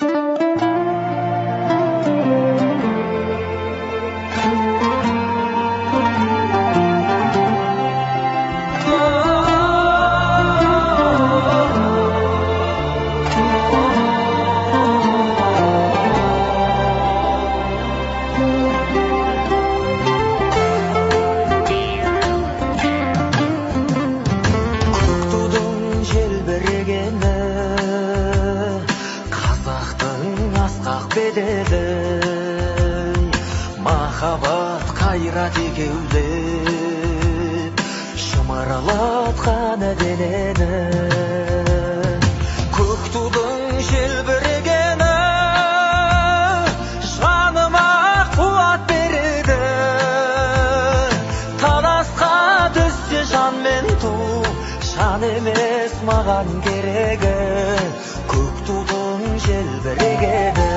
Көк тудың желбірегені, қазақтың асқақ беделі, махаббат қайрат екеулеп шымырлатқан денені. Көк тудың желбірегені жаныма қуат береді. Таласқа түссе жан мен ту, жан емес маған керегі, көк тудың желбірегені.